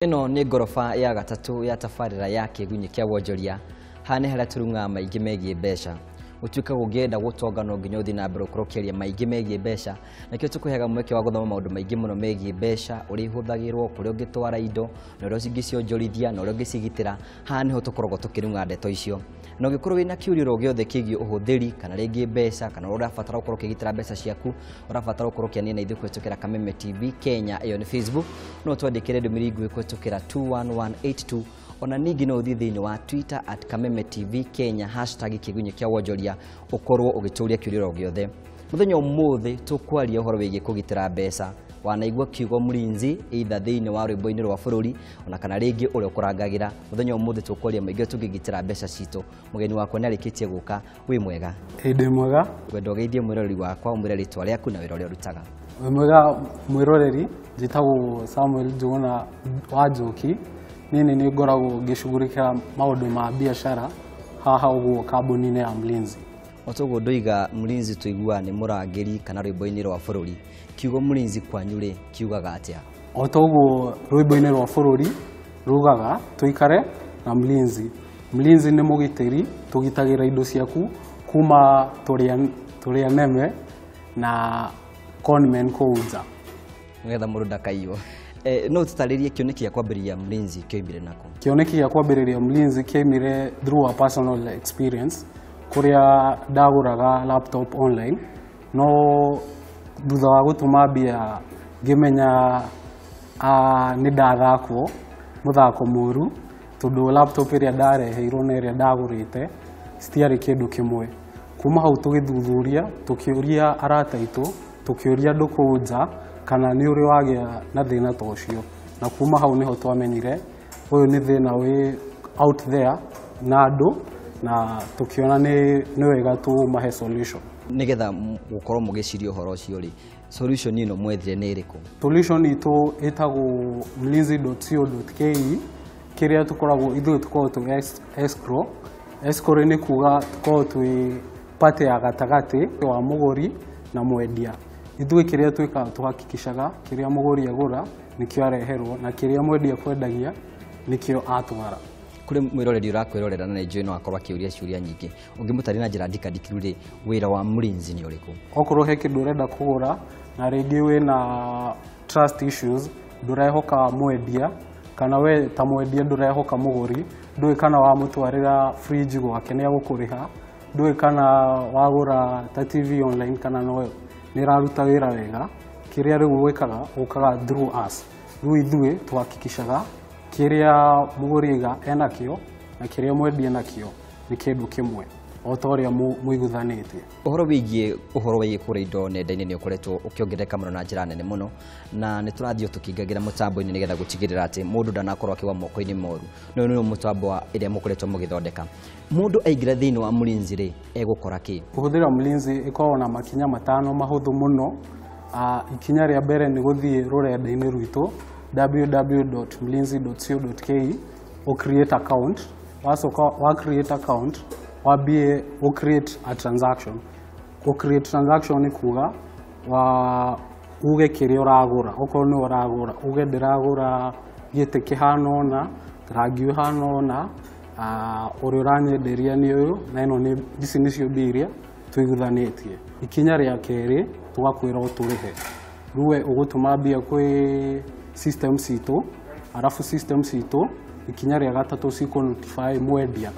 Ĩno nĩ ngoroba ya gatatũ ya tabarĩra ya Kĩgunyĩ kĩa Wonjoria. Haha nĩ harĩa tũrung'aga maingĩ megiĩ mbeca. Gũtuĩka ũngĩenda gũtonga no nginya ũthiĩ na mbere ũkorwo ũkĩaria maingĩ megiĩ mbeca. Nakĩo tũkũheaga mweke wa gũthoma maũndũ maingĩ mũno megiĩ mbeca, ũrĩa ihũthagĩrwo, kũrĩa ũngĩtwara indo, na ũrĩa ũngĩcionjorithia, na ũrĩa ũngĩcigitĩra. Haha nĩho tũkoragwo tũkĩrung'a ndeto icio. Na ũngĩkorwo wĩna kĩũria oro gĩothe kĩgiĩ ũhũthĩri kana rĩngĩ mbeca, kana ũrabatara gũkorwo ũkĩgitĩra mbeca ciaku, ũrabatara gũkorwo ũkĩania na ithuĩ kũhĩtũkĩra Kameme TV Kenya, ĩyo nĩ Facebook, no twandĩkĩre ndũmĩrĩri nguhĩ kũhĩtũkĩra 21182. Ona ningĩ no ũthiĩ thĩinĩ wa Twitter @KamemeTV Kenya, #KĩgunyĩKĩaWonjoria, ũkorwo ũgĩtũria kĩũria oro gĩothe. Mũthenya ũmũthĩ tũkwaria ũhoro wĩgiĩ kũgitĩra mbeca. Wanaigua kiugo mlinzi either thĩinĩ wa rwĩmbo-inĩ rwa bũrũri ona kana rĩngĩ ũrĩa ũkũrangagĩra. Mũthenya ũmũthĩ tũkwaria maingĩ tũngĩgitĩra mbeca citũ. Mũgeni wakwa nĩ arĩkĩtie gũka. Wĩ mwega? Ĩ, ndĩ mwega. Ngwenda ũgeithie mwĩroreri wakwa, ũmwĩre rĩtwa rĩaku na wĩra ũrĩa ũrutaga. Wĩ mwega mwĩroreri, njĩtagwo Samuel Njuguna wa Njoki. Niĩ nĩ niĩ ngoragwo ngĩcugurĩkĩra maũndũ ma biacara haha ũguo kambuni-inĩ ya Mlinzi. O toguo ndoiga, mlinzi tũiguaga nĩ mũrangĩri kana rwĩmbo-inĩ rwa bũrũri. Kiugo mlinzi kwanyu rĩ, kiugaga atĩa? O ta ũguo rwĩmbo-inĩ rwa bũrũri rugaga tũikare na mlinzi. Mlinzi nĩ mũgitĩri, tũgitagĩra indo ciaku kuma tũrĩa neme na conmen kũu nja. Nĩgetha mũndũ ndakaiywo. No tũtarĩrie kĩoneki gĩa kwambĩrĩria Mlinzi kĩoimire nakũ? Kĩoneki gĩa kwambĩrĩria Mlinzi kĩaimire through a personal experience, kũrĩa ndagũraga laptop online, no thutha wa gũtũma mbia ngĩmenya nĩ ndathakwo mũthako mũru, tondũ laptop ĩrĩa ndareheirwo na ĩrĩa ndagũrĩte citiarĩ kĩndũ kĩmwe. Kuma hau tũgĩthuthuria, tũkĩũria arata aitũ, tũkĩũria andũ kũu nja kana nĩ ũrĩ wagĩa na thĩna ta ũcio, na kuma hau nĩho twamenyire ũyũ nĩ thĩna wĩ out there na andũ, na tũkĩona nĩ wega tũmahe solution. Nĩgetha gũkorwo mũgĩciria ũhoro ũcio rĩ, solution ĩno mwethire nĩ ĩrĩkũ? Solution itũ ĩtagwo mlinzi.co.ke. Kĩrĩa tũkoragwo ithuĩ, tũkoragwo twĩ escrow. Escrow nĩ kuga tũkoragwo twĩ party ya gatagatĩ wa mũgũri na mwendia. Ithuĩ kĩrĩa twĩkaga, tũhakikishaga kĩrĩa mũgũri agũra nĩkĩo areherwo, na kĩrĩa mwendia kwendagia nĩkĩo atwara. Kũrĩ mwĩroreri ũrakwĩrorera na nĩ njũĩ no akorwo akĩũria ciũria nyingĩ, ũngĩmũtarĩria na njĩra ndikandikĩru rĩ, wĩra wa Mlinzi nĩ ũrĩkũ? Okorwo he kĩndũ ũrenda kũgũra na rĩngĩ wĩna trust issues, ndũrehoka mwendia, kana we ta mwendia ndũrehoka mũgũri, ndũĩ kana wamũtwarĩra fridge gwake nĩ agũkũrĩha, ndũĩ kana wagũra ta TV online kana no nĩ ĩraruta wĩra wega, kĩrĩa rĩu wĩkaga, ũkaga through us. Rĩu ithuĩ tuhakikishaga kĩrĩa mũgũri aiga enakĩo na kĩrĩa mwendia enakĩo nĩ kĩndũ kĩmwe o ta ũrĩa mũiguithanĩtie. Ũhoro wĩgiĩ kũgũra indo nenda-inĩ nĩ ũkoretwo ũkĩongerereka mũno na njĩra nene mũno, na nĩ tũrathiĩ o tũkĩingagĩra mũtambo-inĩ nĩgetha gũtigĩrĩra atĩ mũndũ ndanakorwo akĩgwa moko-inĩ moru. No nĩ mũtambo wa ĩrĩa mũkoretwo mũgĩthondeka, mũndũ aingĩra thĩinĩ wa Mlinzi rĩ, egũkora kĩ? Kũhũthĩra Mlinzi ĩkoragwo na makinya 5 mahũthũ mũno. Ikinya rĩa mbere nĩ gũthiĩ rũrenda-inĩ rwitũ www.mlinzi.co.ke, ũ create account. Wacoka wa create account, wambie ũ create a transaction. Ũ create transaction nĩ kuga wa uge kĩrĩa ũragũra. Okorwo nĩ ũragũra, uge ndĩragũra gĩtĩ kĩhana ũna, rangi ũhana ũna, ũrĩa ũranyenderia nĩ ũyũ, na ĩno nĩ ici nĩcio mbia iria tũiguithanĩtie. Ikinya rĩa kerĩ, tũgakwĩra ũtũrĩhe. Rĩu we ũgũtũma mbia kwĩ system citũ, arabu system citũ ikinya rĩa gatatũ cikũ notify mwendia,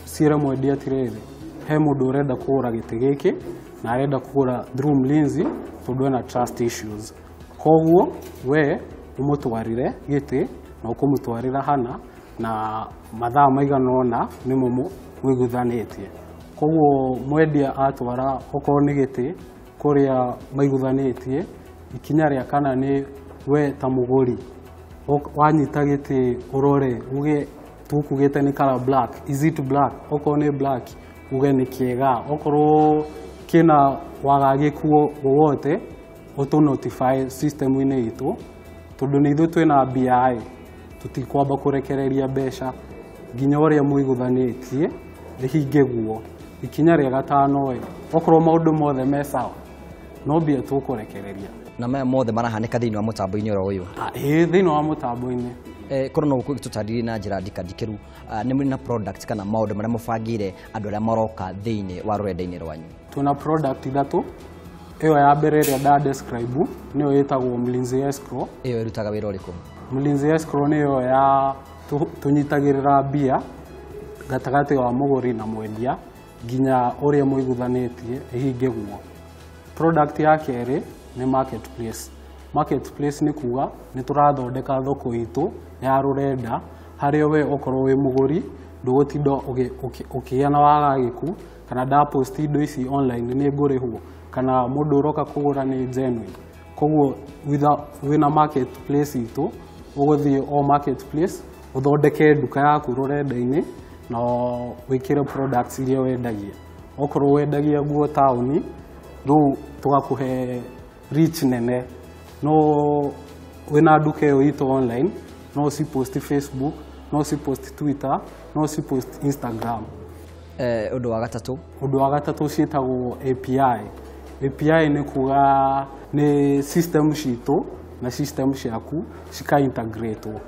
ciĩre mwendia atĩrĩrĩ, he mũndũ ũrenda kũgũra gĩtĩ gĩkĩ na arenda kũgũra through Mlinzi tondũ ena trust issues, koguo we ũmũtwarĩre gĩtĩ na ũkũmũtwarĩra hana na mathaa maigana ũna nĩmo mũiguithanĩtie. Koguo mwendia atwara okorwo nĩ gĩtĩ kũrĩa maiguithanĩtie, ikinya rĩa kana nĩ we ta mũgũri wanyita gĩtĩ ũrore, uge tũkugĩte nĩ color black, is it black? Okorwo nĩ black, uge nĩ kĩega. Okorwo kĩna wagagĩku o wothe, ũtũ notify system-inĩ itũ, tondũ nĩ ithuĩ twĩna mbia ĩ, tũtikwamba kũrekereria mbeca nginya ũrĩa mũiguithanĩtie rĩhinge guo. Ikinya rĩa gatano ĩ, okorwo maũndũ mothe me sawa, no mbia tũkũrekereria. Na maya mothe marahanĩka thĩinĩ wa mũtambo-inĩ oro ũyũ? Ĩĩ, thĩinĩ wa mũtambo-inĩ. Korwo no gũtũtarĩrie na njĩra ndikandikĩru, nĩ mũrĩ na product kana maũndũ marĩa mũbangĩire andũ arĩa maroka thĩinĩ wa rũrenda-inĩ rwanyu? Twĩna product ithatũ. Ĩyo ya mbere ĩrĩa nda describe nĩyo ĩtagwo Mlinzi Escrow. Ĩyo ĩrutaga wĩra ũrĩkũ? Mlinzi Escrow nĩyo ya tũnyitagĩrĩra mbia gatagatĩ wa mũgũri na mwendia nginya ũrĩa mũiguithanĩtie ĩhinge guo. Product ya kerĩ nĩ marketplace. Marketplace nĩ kuga nĩ tũrathondeka thoko itũ ya rũrenda harĩa we okorwo wĩ mũgũri ndũgũtinda ũkĩgĩa na wagagĩku kana nda post indo ici online nĩ ngũrĩhwo kana mũndũ ũroka kũgũra nĩ genuine. Koguo wĩna marketplace itũ ũgũthiĩ o marketplace ũthondeke nduka yaku rũrenda-inĩ na wĩkĩre products iria wendagia. Okorwo wendagia nguo taũni rĩu tũgakũhe reach nene, no wĩna nduka ĩyo itũ online no ũcipost Facebook, no ũcipost Twitter, no ũcipost Instagram. Ũndũ wa gatatũ? Ũndũ wa gatatũ ciĩtagwo API. API nĩ kuga nĩ system citũ na system ciaku cika integrate-wo.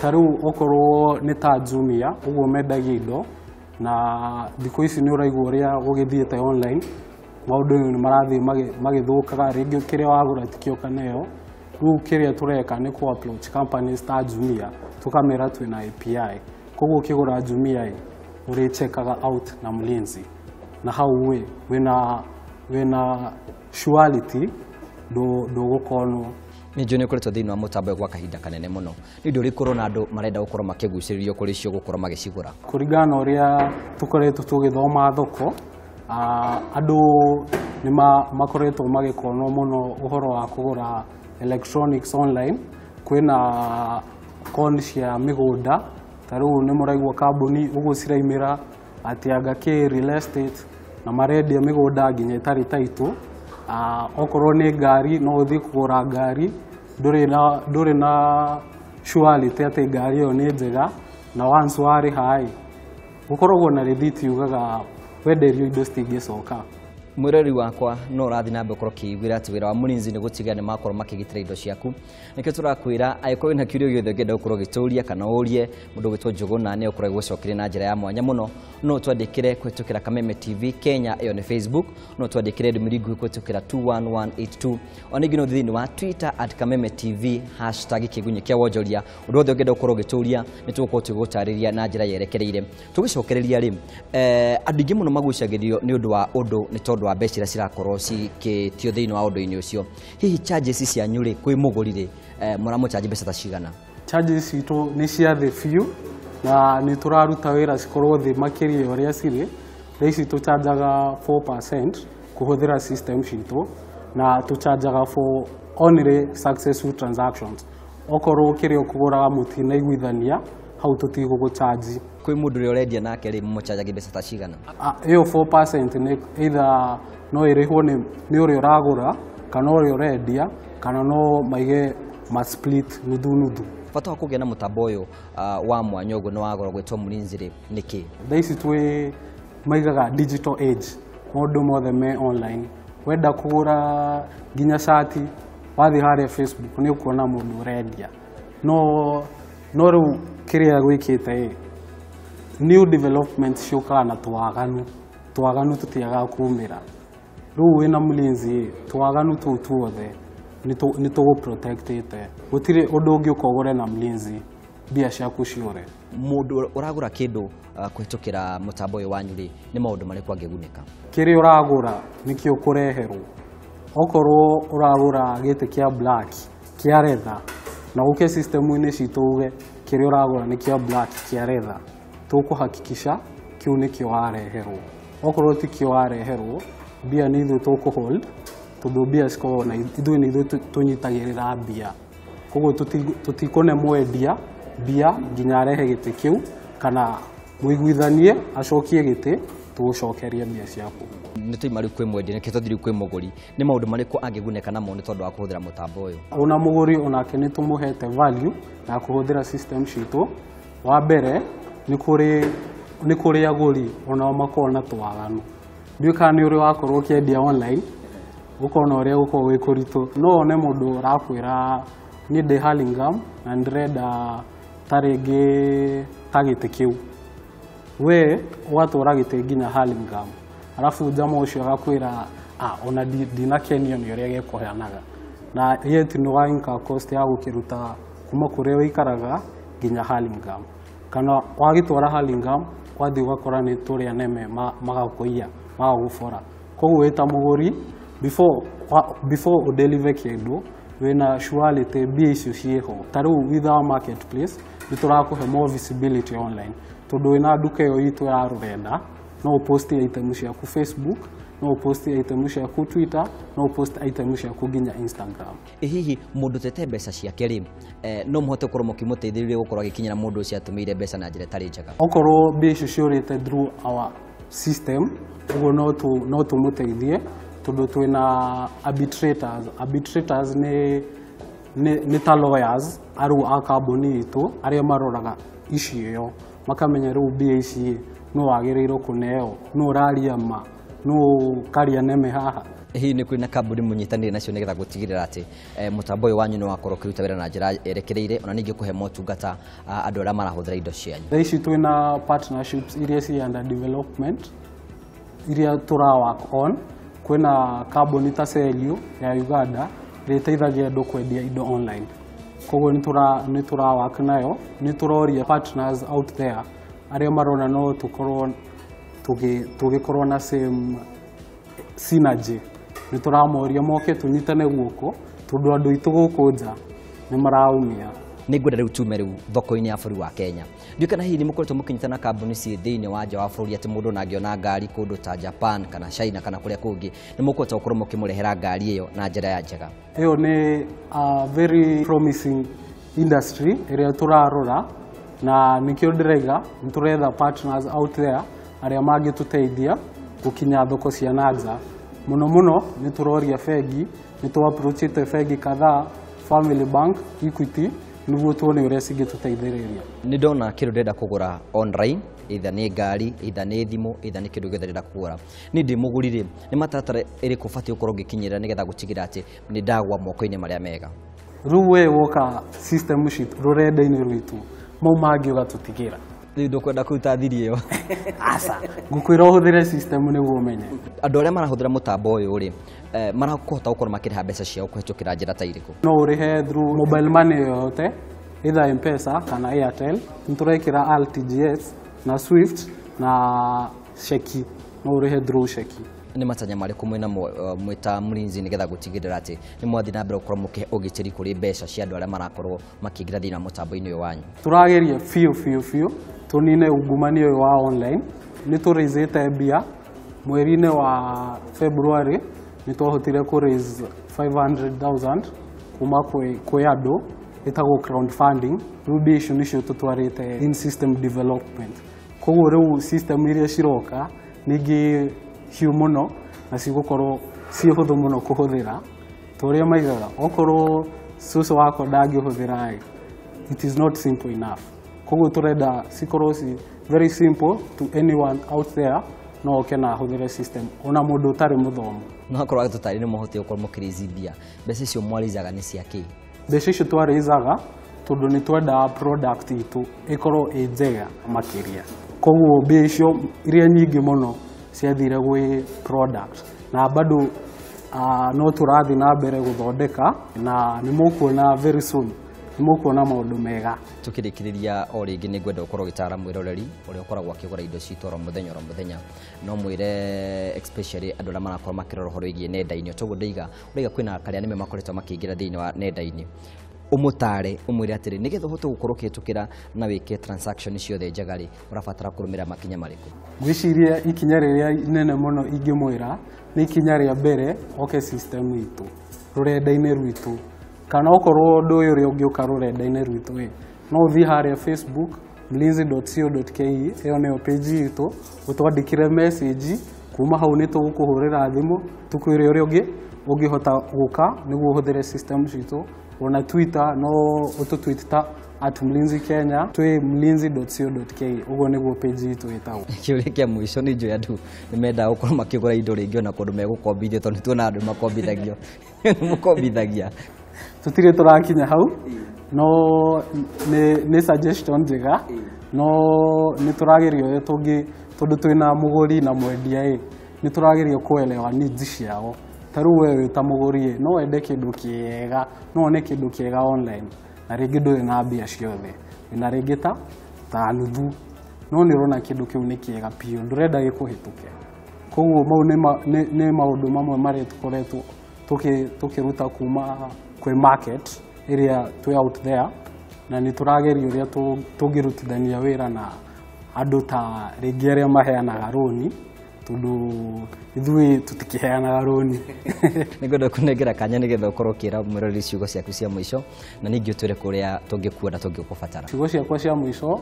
Ta rĩu okorwo nĩ ta Jumia ũguo mendagia indo na thikũ ici nĩ ũraigua ũrĩa gũgĩthiĩte online, maũndũ nĩ marathiĩ magĩthũkaga, rĩngĩ kĩrĩa wagũra tikĩo kana ĩyo. Rĩu kĩrĩa tũreka nĩ kũ approach companies ta Jumia tũkamera twĩna API. Koguo ũkĩgũra Jumia ĩ ũrĩcheckaga out na Mlinzi na hau ĩ wĩna surety ndũgũkonwo. Nĩ njũĩ nĩ ũkoretwo thĩinĩ wa mũtambo gwa kahinda kanene mũno, nĩ ũndũ ũrĩkũ ũrona andũ marenda gũkorwo makĩgucĩrĩrio kũrĩ cio gũkorwo magĩcigũra? Kũringana na ũrĩa tũkoretwo tũgĩthoma thoko, andũ nĩ makoretwo magĩkonwo mũno ũhoro wa kũgũra electronics online. Kwĩna con cia mĩgũnda, ta rĩu nĩ mũraigua kambuni ũguo ciraimĩra atĩ anga kĩ real estate na marendia mĩgũnda nginya ĩtarĩ title. Okorwo nĩ ngari no ũthiĩ kũgũra ngari ndũrĩ na surety atĩ ngari ĩyo nĩ njega, na once warĩha ĩ gũkoragwo na rĩthiti yugaga wenderio indo citingĩcoka. Mwĩrori wakwa no ũrathiĩ na mbere gũkorwo ũkĩiguĩra atĩ wĩra wa Mlinzi nĩ gũtigĩrĩra nĩ makorwo makĩgitĩra indo ciaku. Nĩkĩo tũrakwĩra angĩkorwo wĩna kĩũria gĩothe ũngĩenda gũkorwo ũgĩtũria kana ũrie mũndũ ũgwĩtwo Njũgũna nĩ ũkorwo agĩgũcokeria na njĩra ya mwanya mũno, no ũtwandĩkĩre kũhĩtũkĩra Kameme TV Kenya, ĩyo nĩ Facebook, no ũtwandĩkĩre ndũmĩrĩri nguhĩ kũhĩtũkĩra 21182. Ona ningĩ no ũthiĩ thĩinĩ wa Twitter at Kameme TV hashtag kĩgunyĩ kĩa wonjoria. Ũndũ wothe ũngĩenda gũkorwo ũgĩtũria nĩ tũgũkorwo tũgĩgũtarĩria na njĩra yerekereire. Tũgĩcokereria rĩ, andũ aingĩ mũno magucagĩrĩrio nĩ ũndũ wa ũndũ nĩ tondũ wa mbeca iria cirakorwo cikĩtio thĩinĩ wa ũndũ-inĩ ũcio. Hihi charges cianyu rĩ kwĩ mũgũri rĩ, mũramũcharge mbeca ta cigana? Charges citũ nĩ cia thĩ biũ na nĩ tũraruta wĩra cikorwo thĩ makĩria ya ũrĩa cirĩ. Thaa ici tũchanjaga 4% kũhũthĩra system citũ na tũchanjaga for only successful transactions. Okorwo kĩrĩa ũkũgũraga mũtinaiguithania hau tũtigũgũcharge. Kwĩ mũndũ ũrĩa ũrendia nake rĩ, mũchanjagia mbeca ta cigana? Ĩyo 4% nĩ either no ĩrĩhwo nĩ ũrĩa ũragũra kana ũrĩa ũrendia kana no maige ma split nuthu nuthu. Bata wa kũgĩa na mũtambo ũyũ wa mwanya ũguo nĩ wa goro gwĩtwo Mlinzi rĩ nĩ kĩ? Thaa ici twĩ maigaga digital age, maũndũ mothe me online. Wenda kũgũra nginya cati wathiĩ harĩa Facebook nĩ ũkuona mũndũ ũrendia. No rĩu kĩrĩa gwĩkĩte ĩ, new development ciũkaga na twaganu, twaganu tũtiagaga kumĩra. Rĩu wĩna Mlinzi ĩ, twaganu tũu tuothe nĩ tũgũ-protect-ĩte. Gũtirĩ ũndũ ũngĩũka ũgũre na Mlinzi mbia ciaku ciũre. Mũndũ ũragũra kĩndũ kũhĩtũkĩra mũtambo ũyũ wanyu rĩ, nĩ maũndũ marĩkũ angĩgunĩka? Kĩrĩa ũragũra nĩkĩo ũkũreherwo. Okorwo ũragũra gĩtĩ kĩa black kĩa leather na ũke system-inĩ citũ uge kĩrĩa ũragũra nĩ kĩa black kĩa leather, tũkũhakikisha kĩu nĩkĩo wareherwo. Okorwo ti kĩo wareherwo, mbia nĩ ithuĩ tũkũ-hold tondũ mbia cikoragwo na ithuĩ nĩ ithuĩ tũnyitagĩrĩra mbia. Koguo tũtikũne mwendia mbia nginya arehe gĩtĩ kĩu kana mũiguithanie acokie gĩtĩ tũgũcokerie mbia ciaku. Nĩ twaima rĩu kwĩ mwendia, nĩkĩo tũthiĩ rĩu kwĩ mũgũri. Nĩ maũndũ marĩkũ angĩgunĩka namo nĩ tondũ wa kũhũthĩra mũtambo ũyũ? Ona mũgũri onake nĩ tũmũhete value ya kũhũthĩra system citũ. Wa mbere nĩ kũrĩ agũri onao makoragwo na twaganu. Ndiũĩ kana nĩ ũrĩ wakorwo ũkĩendia online ũkona ũrĩa gũkoragwo gwĩ kũritũ. No wone mũndũ ũrakwĩra niĩ ndĩ Hurlingham na ndĩrenda ta rĩngĩ ta gĩtĩ kĩu, we ũgatwara gĩtĩ nginya Hurlingham, arabu jama ũcio agakwĩra ona ndinakenio nĩ ũrĩa gĩkũheanaga, na yet nĩ wa incur cost ya gũkĩruta kuma kũrĩa ũikaraga nginya Hurlingham, kana wagĩtwara Hurlingham wathiĩ ũgakora nĩ tũrĩa neme magakũiya magagũbora. Koguo wĩ ta mũgũri before ũdeliver kĩndũ wĩna surety mbia icio ciĩho. Ta rĩu with our marketplace nĩ tũrakũhe more visibility online, tondũ wĩna nduka ĩyo itũ ya rũrenda no ũpost item ciaku Facebook, no ũpost item ciaku Twitter, no ũpost item ciaku nginya Instagram. Hihi mũndũ tete mbeca ciake rĩ, no mũhote gũkorwo mũkĩmũteithĩrĩria gũkorwo agĩkinyĩra mũndũ ũcio atũmĩire mbeca na njĩra ĩtarĩ njega? Okorwo mbia icio ciũrĩte through our system, ũguo no tũmũteithie, tondũ twĩna arbitrators. Arbitrators nĩ ta lawyers arũ a kambuni itũ arĩa maroraga issue ĩyo, makamenya rĩu mbia ici nũ wagĩrĩirwo kũneo, nũ ũraria ma, nũ karia neme haha. Hihi nĩ kũrĩ na kambuni mũnyitanĩire nacio nĩgetha gũtigĩrĩra atĩ mũtambo ũyũ wanyu nĩ wakorwo ũkĩruta wĩra na njĩra ĩrekereire, ona ningĩ kũhe motungata andũ arĩa marahũthĩra indo cianyu? Thaa ici twĩna partnerships iria ci under development iria tũra work on. Kwĩna kambuni ta Celio ya Uganda ĩrĩa ĩteithagia andũ kwendia indo online, koguo nĩ tũra work nayo. Nĩ tũroria partners out there arĩa marona no tũkorwo tũgĩkorwo na same synergy, nĩ tũramoria moke tũnyitane guoko, tondũ andũ aitũ gũkũ nja nĩ maraumia. Nĩ ngwenda rĩu tume rĩu thoko-inĩ ya bũrũri wa Kenya. Ndiũĩ kana hihi nĩ mũkoretwo mũkĩnyitana kambuni ciĩ thĩinĩ wa nja wa bũrũri, atĩ mũndũ ona angĩona ngari kũndũ ta Japan kana China kana kũrĩa kũngĩ, nĩ mũkũhota gũkorwo mũkĩmũrehera ngari ĩyo na njĩra ya njega? Ĩyo nĩ a very promising industry ĩrĩa tũrarora, na nĩkĩo ndĩraiga nĩ tũretha partners out there arĩa mangĩtũteithia gũkinya thoko cia na nja. Mũno mũno nĩ tũroria bengi, nĩ tũ-approachĩte bengi kadhaa, Family Bank, Equity, nĩguo tuone ũrĩa cingĩtũteithĩrĩria. Nĩ ndona kĩndũ ndĩrenda kũgũra online, either nĩ ngari, either nĩ thimũ, either nĩ kĩndũ gĩothe ndĩrenda kũgũra. Niĩ ndĩ mũgũri rĩ, nĩ mataratara ĩrĩkũ batiĩ gũkorwo ngĩkinyĩra nĩgetha gũtigĩrĩra atĩ nĩ ndagwa moko-inĩ marĩa mega? Rĩu we woka system citũ rũrenda-inĩ rwitũ, mau mangĩ ũgatũtigĩra. Rĩu ndũkwenda kũruta thiri ĩyo? Aca, ngũkwĩra ũhũthĩre system nĩguo ũmenye. Andũ arĩa marahũthĩra mũtambo ũyũ rĩ, marakũhota gũkorwo makĩrĩha mbeca ciao kũhĩtũkĩra njĩra ta irĩkũ? No ũrĩhe through mobile money yoyote, either M-Pesa kana Airtel. Nĩ tũrekĩra RTGS na Swift na ceki, no ũrĩhe through ceki. Nĩ matanya marĩkũ mwĩnamo mwĩ ta Mlinzi nĩgetha gũtigĩrĩra atĩ nĩ mwathiĩ na mbere gũkorwo mũkĩhe ũgitĩri kũrĩ mbeca cia andũ arĩa marakorwo makĩingĩra thĩinĩ wa mũtambo-inĩ ũyũ wanyu? Tũrageria biũ biũ biũ tũnine ungumania ũyũ wa online. Nĩ tũraisĩte mbia mweri-inĩ wa February, nĩ twahotire kũ raise 500,000 kuma kwĩ andũ, ĩtagwo crowdfunding. Rĩu mbia icio nĩcio tũtwarĩte in system development. Koguo rĩu system iria ciroka ningĩ hiũ mũno na cigũkorwo ciĩ hũthũ mũno kũhũthĩra, ta ũrĩa maigaga okorwo cũcũ wakwa ndangĩhũthĩra ĩ, it is not simple enough. Koguo tũrenda cikorwo ci very simple to anyone out there, no oke na ahũthĩre system ona mũndũ ũtarĩ mũthomu. No akorwo agĩtũtarĩria nĩ mũhotire gũkorwo mũkĩraise mbia, mbeca icio mwaraisaga nĩ cia kĩ? Mbeca icio twaraisaga tondũ nĩ twendaga product itũ ĩkorwo ĩ njega makĩria, koguo mbia icio iria nyingĩ mũno ciathire gwĩ product, na bado no tũrathiĩ na mbere gũthondeka, na nĩ mũkuona very soon, nĩ mũkuona maũndũ mega. Tukĩrĩkĩrĩria o rĩngĩ nĩ ngwenda ũkorwo ũgĩtara mwĩroreri ũrĩa ũkoragwo akĩgũra indo citũ oro mũthenya oro mũthenya, no mwĩre especially andũ arĩa marakorwo makĩrora ũhoro wĩgiĩ nenda-inĩ, toguo ndaiga ũraiga kwĩna karĩa nĩme makoretwo makĩingĩra thĩinĩ wa nenda-inĩ, ũmũtare ũmwĩre atĩrĩ nĩgetha ũhote gũkorwo ũkĩhĩtũkĩra na wĩke transaction ciothe njega rĩ, ũrabatara kũrũmĩrĩra makinya marĩkũ? Ngwĩciria ikinya rĩrĩa inene mũno ingĩmwĩra nĩ ikinya rĩa mbere oke system itũ rũrenda-inĩ rwitũ, kana okorwo ũndũ ũyũ ũrĩa ũngĩũka rũrenda-inĩ rwitũ ĩ, no ũthiĩ harĩa Facebook mlinzi.co.ke, ĩyo nĩyo page itũ, ũtwandĩkĩre message, kuma hau nĩ tũgũkũhũrĩra thimũ tũkwĩre ũrĩa ũngĩ ũngĩhota gũka nĩguo ũhũthĩre system citũ. Ona Twitter no ũtũtweet ta @mlinzi Kenya, twĩ mlinzi.co.ke, ũguo nĩguo page itũ ĩtagwo. Kĩũria kĩa mũico nĩ njũĩ andũ nĩ mendaga gũkorwo makĩgũra indo rĩngĩ ona kũndũ megũkombithio, tondũ nĩ tuonaga andũ makombithagio. Nĩ mũkombithagia? Tũtirĩ tũrakinya hau, No nĩ suggestion njega, no nĩ tũrageria ũrĩa tũngĩ, tondũ twĩna mũgũri na mwendia ĩ, nĩ tũrageria kũelewa needs ciao. Ta rĩu we wĩ ta mũgũri ĩ, no wende kĩndũ kĩega, no wone kĩndũ kĩega online na rĩngĩ ndũrĩ na mbia ciothe, wĩna rĩngĩ ta nuthu, no nĩ ũrona kĩndũ kĩu nĩ kĩega biũ, ndũrenda gĩkũhĩtũke. Koguo mau nĩ maũndũ mamwe marĩa tũkoretwo tũkĩruta kuma kwĩ market ĩrĩa twĩ out there, na nĩ tũrageria ũrĩa tũngĩrutithania wĩra na andũ ta rĩngĩ arĩa maheanaga rũni, tondũ ithuĩ tũtikĩheanaga rũni. Nĩngwenda kũnengera kanya nĩgetha ũkorwo ũkĩra mwĩroreri ciugo ciaku cia mũico, na ningĩ ũtwĩre kũrĩa tũngĩkuona tũngĩkũbatara. Ciugo ciakwa cia mũico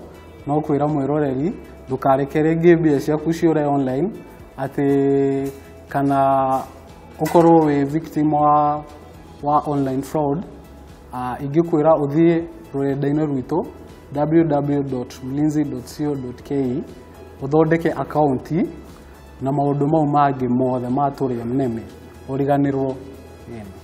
no kwĩra mwĩroreri ndũkareke rĩngĩ mbia ciaku ciũre online, atĩ kana ũkorwo wĩ victim wa online fraud. Ingĩkwĩra ũthiĩ rũrenda-inĩ rwitũ www.mlinzi.co.ke ũthondeke akaunti na maũndũ mau mangĩ mothe ma tũrĩa nĩme ũriganĩrwo.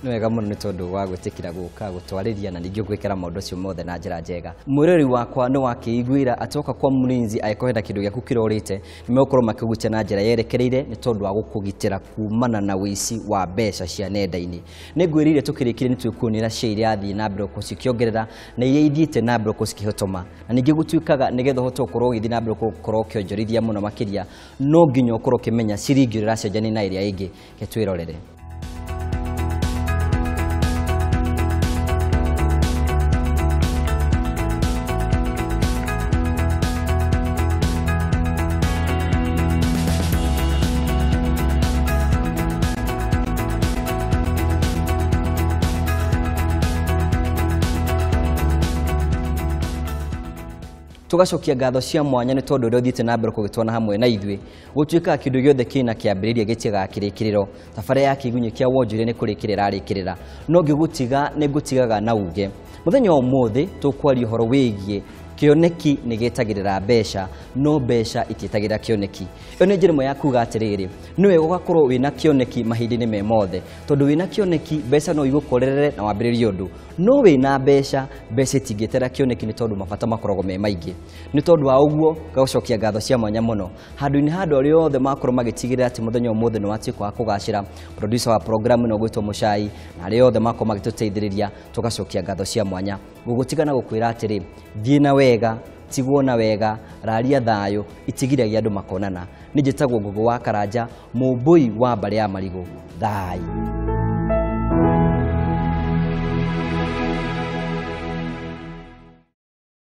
Nĩ wega mũno nĩ tondũ wa gwĩtĩkĩra gũka gũtwarĩria na ningĩ gwĩkĩra maũndũ acio mothe na njĩra njega. Mwĩrori wakwa nĩ wakĩiguĩra atĩ woka kwa Mlinzi angĩkorwo hena kĩndũ gĩaku kĩrorĩte, nĩ megũkorwo makĩgucia na njĩra yerekereire nĩ tondũ wa gũkũgitĩra kumana na ũici wa mbeca cia nenda-inĩ. Nĩ ngwĩrĩire tũkĩrĩkire nĩ twĩkuonera share irathiĩ na mbere gũkorwo cikĩongerera na iria ithiĩte na mbere gũkorwo cikĩhotoma, na ningĩ gũtuĩkaga nĩgetha ũhote gũkorwo ũgĩthiĩ na mbere gũkorwo ũkĩonjorithia mũno makĩria, no nginya ũkorwo ũkĩmenya ciringi ũrĩa ĩracenjania na ĩrĩa ĩngĩ. Reke twĩrorere. Tugacokia ngatho cia mwanya nĩ tondũ ũrĩa ũthiĩte na mbere kũgĩtwana hamwe na ithuĩ. Gũtuĩkaga kĩndũ gĩothe kĩna kĩambĩrĩria gĩtiagaga kĩrĩkĩrĩro. Thabarĩ ya kĩgunyĩ kĩa wonjoria nĩ kũrĩkĩrĩra arĩkĩrĩra, no ngĩgũtiga nĩ ngũtigaga na uge. Mũthenya wa ũmũthĩ tũkwaria ũhoro wĩgiĩ kĩoneki nĩ gĩtagĩrĩra mbeca, no mbeca itiĩtagĩrĩra kĩoneki. Ĩyo nĩ njĩra ĩmwe ya kuga atĩrĩrĩ, nĩ wega ũgakorwo wĩna kĩoneki mahinda-inĩ me mothe, tondũ wĩna kĩoneki mbeca no igũkorerere na wambĩrĩrie ũndũ, no wĩna mbeca, mbeca itingĩetera kĩoneki nĩ tondũ mabata makoragwo me maingĩ. Nĩ tondũ wa ũguo ngagũcokia ngatho cia mwanya mũno handũ-inĩ ha andũ arĩa othe makorwo magĩtigĩrĩra atĩ mũthenya ũmũthĩ nĩ watuĩka wa kũgacĩra, producer wa program ĩno ũgwĩtwo Mũcai, na arĩa othe makorwo magĩtũteithĩrĩria, tũgacokia ngatho cia mwanya. Gũgũtiga na gũkwĩra atĩrĩ, thiĩ na wega, tigwo na wega, raria thayũ, itigiragia andũ makonana. Nĩ njĩtagwo Ngũgũ wa Karanja, mũmbũi wa mbarĩ ya Marigũ. Thayũ.